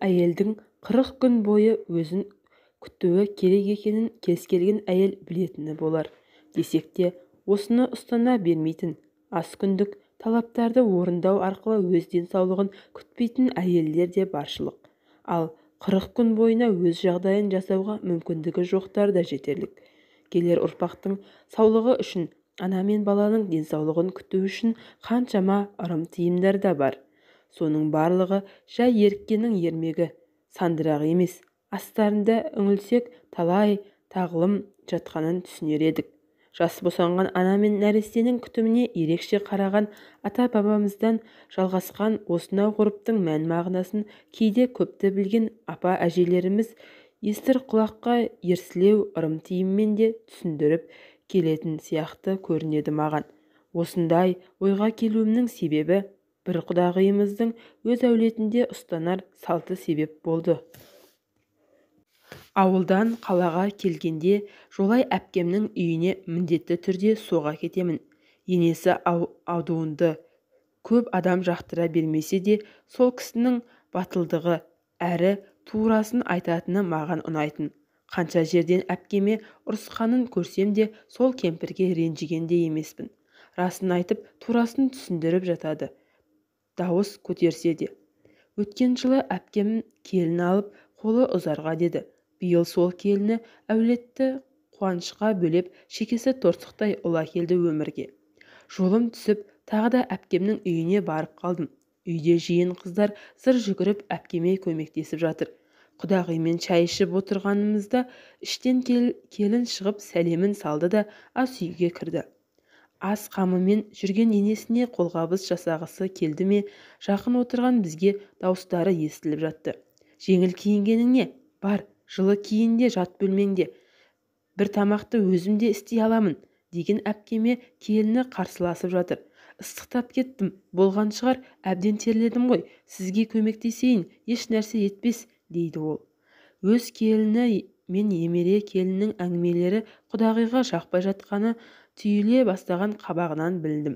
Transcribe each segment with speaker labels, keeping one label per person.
Speaker 1: Әйелдің 40 күн бойы өзін күтуі керек екенін кез келген әйел білетіні болар. Десек те, осыны ұстана бермейтін, аз күндік талаптарды орындау арқылы өз денсаулығын күтпейтін әйелдер де баршылық. Ал 40 күн бойына өз жағдайын жасауға мүмкіндігі жоқтар да жетерлік. Келер ұрпақтың саулығы үшін, ана мен баланың денсаулығын күту үшін қаншама ырым-тыйымдар да бар. Соның барлығы жай еріккеннің ермегі, сандырағы емес, астарында үңілсек талай тағлым жатқанын түсінер едік. Жас босанған ана мен нәрестенің күтіміне ерекше қараған ата-бабамыздан жалғасқан осынау ғұрыптың мән-мағынасын кейде көпті білген апа-әжелеріміз естір құлаққа ерсілеу ырым-тыйыммен де түсіндіріп келетін сияқты көрінеді маған. Осындай ойға келуімнің себебі бір құдағиымыздың өз әулетінде ұстанар салты себеп болды. Ауылдан қалаға келгенде жолай әпкемнің үйіне міндетті түрде соға кетемін. Енесі адуынды, көп адам жақтыра бермесе де, сол кісінің батылдығы әрі турасын айтатыны маған ұнайтын. Қанша жерден әпкеме ұрысқанын көрсем де, сол кемпірге ренжіген де емеспін. Расын айтып, турасын түсіндіріп жатады, дауыс көтерсе де. Өткен жылы әпкем келін алып, қолы ұзарға деді. Биыл сол келіні әулетті қуанышқа бөлеп, шекесі торсықтай ұл әкелді өмірге. Жолым түсіп, тағы да әпкемнің үйіне барып қалдым. Үйде жиен қыздар зыр жүгіріп әпкеме көмектесіп жатыр. Құдағимен шай ішіп отырғанымызда іштен келін шығып сәлемін салды да ас үйге кірді. Ас қамымен жүрген енесіне қолғабыс жасағысы келді ме, жақын отырған бізге дауыстары естіліп жатты. Жеңіл киінгенің не? Бар, жылы киін де жат бөлмеңде. Бір тамақты өзім де істей аламын, деген әпкеме келіні қарсыласып жатыр. Ыстықтап кеттім, болған шығар, әбден терледім ғой, сізге көмектесейін, еш нәрсе етпес, дейді ол. Өз келіні мен немере келіннің әңгімелері құдағиға жақпай жатқаны түйіле бастаған қабағынан білдім.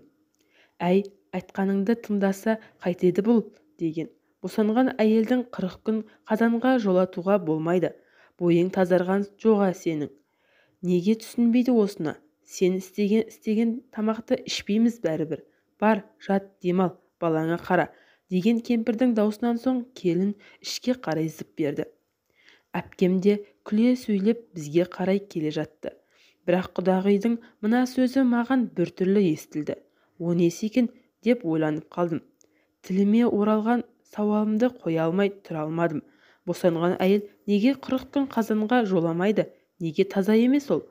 Speaker 1: Әй, айтқаныңды тыңдаса қайтеді бұл, деген. Босанған әйелдің 40 күн қазанға жолатуға болмайды. Бойың тазарған жоға сенің. Неге түсінбейді осыны? Сен істеген тамақты ішпейміз бәрібір. Бар, жат, демал, балаңа қара, деген кемпірдің даусынан соң келін ішке қарай зып берді. Әпкем де күле сөйлеп бізге қарай келе жатты. Бірақ құдағидың мына сөзі маған біртүрлі естілді. О несі екен деп ойланып қалдым. Тіліме оралған сауалымды қоя алмай тұра алмадым. Босанған әйел неге 40 күн қазанға жоламайды? Неге таза емес ол?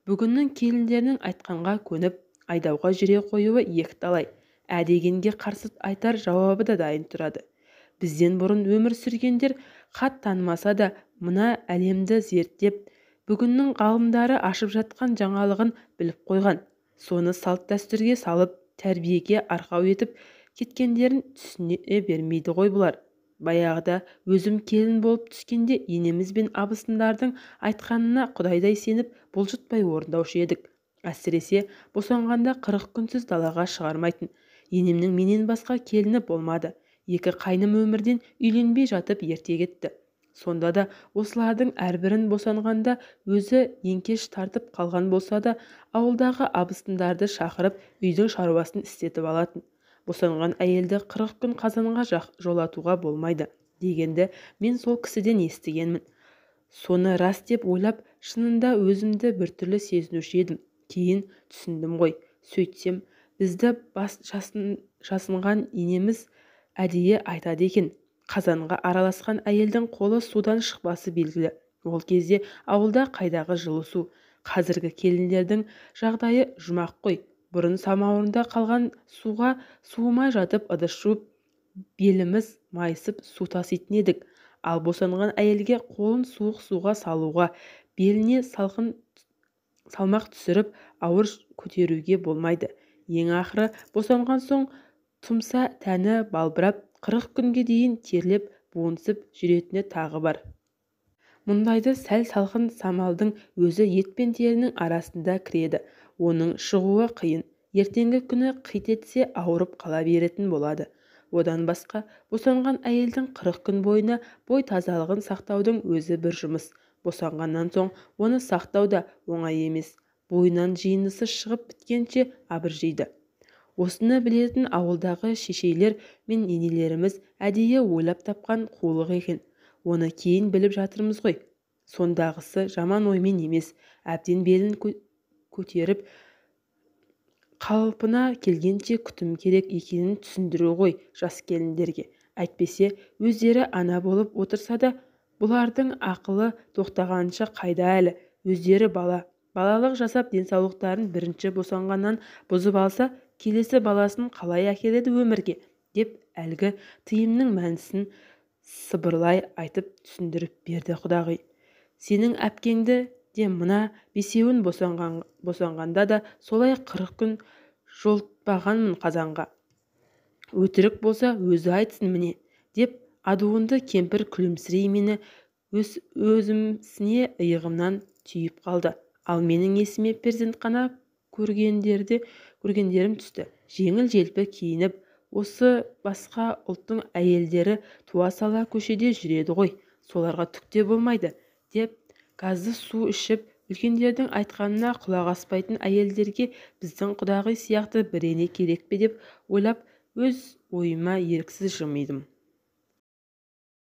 Speaker 1: Бүгіннің келіндерінің айтқанға көніп, айдауға жүре қоюы екіталай. Ә дегенге қарсы айтар жауабы да дайын тұрады. Бізден бұрын өмір сүргендер хат танымаса да, мына әлемді зерттеп, бүгіннің ғалымдары ашып жатқан жаңалығын біліп қойған. Соны салт-дәстүрге салып, тәрбиеге арқау етіп кеткендерін түсіне бермейді ғой бұлар. Баяғыда өзім келін болып түскенде енеміз бен абысындардың айтқанына құдайдай сеніп, бұлжытпай орындаушы едік. Әсіресе босанғанда 40 күнсіз далаға шығармайтын. Енемнің менен басқа келіні болмады. Екі қайным өмірден үйленбей жатып ерте кетті. Сонда да осылардың әрбірін босанғанда өзі еңкеш тартып қалған болса да, ауылдағы абысындарды шақырып, үйдің шаруасын істетіп алатын. Босанған әйелді 40 күн қазанға жолатуға болмайды дегенді мен сол кісіден естігенмін. Соны рас деп ойлап, шынында өзімді біртүрлі сезінуші едім. Кейін түсіндім ғой. Сөйтсем, бізді бас жасынған енеміз әдейі айтады екен. Қазанға араласқан әйелдің қолы судан шықпасы белгілі. Ол кезде ауылда қайдағы жылы су. Қазіргі келіндердің жағдайы жұмақ қой. Бұрын самауырында қалған суға суымай жатып ыдыс жуып, беліміз майысып су таситын едік. Ал босанған әйелге қолын суық суға салуға, беліне салқын салмақ түсіріп, ауыр көтеруге болмайды. Ең ақыры босанған соң тұмса тәні балбырап, 40 күнге дейін терлеп, буынсып жүретіні тағы бар. Мұндайды сәл салқын самалдың өзі ет пен терінің арасында кіреді. Оның шығуы қиын. Ертеңгі күні қит етсе ауырып қала беретін болады. Одан басқа босанған әйелдің 40 күн бойына бой тазалығын сақтаудың өзі бір жұмыс. Босанғаннан соң оны сақтау да оңай емес. Бойынан жиындысы шығып біткенше абыржиды. Осыны білетін ауылдағы шешейлер мен енелеріміз әдейі ойлап тапқан қулық екен. Оны кейін біліп жатырмыз ғой. Сондағысы жаман оймен емес, әбден белін көтеріп қалпына келгенше күтім керек екенін түсіндіру ғой жас келіндерге. Әйтпесе өздері ана болып отырса да, бұлардың ақылы тоқтағанша қайда әлі, өздері бала. Балалық жасап денсаулықтарын бірінші босанғаннан бұзып алса, келесі баласын қалай әкеледі өмірге, деп әлгі тыйымның мәнісін сыбырлай айтып түсіндіріп берді құдағи. Сенің әпкеңді де мына бесеуін босанғанда да солай 40 күн жолтпағанмын қазанға. Өтірік болса өзі айтсын міне, деп адуынды кемпір күлімсірей мені өзімсіне иығымнан түйіп қалды. Ал менің есіме перзентхана көргендерім түсті. Жеңіл-желпі киініп, осы басқа ұлттың әйелдері туа сала көшеде жүреді ғой, соларға түк те болмайды, деп газды су ішіп, үлкендердің айтқанына құлақ аспайтын әйелдерге біздің құдағи сияқты бір ене керек пе деп ойлап, өз ойыма еріксіз жымидым.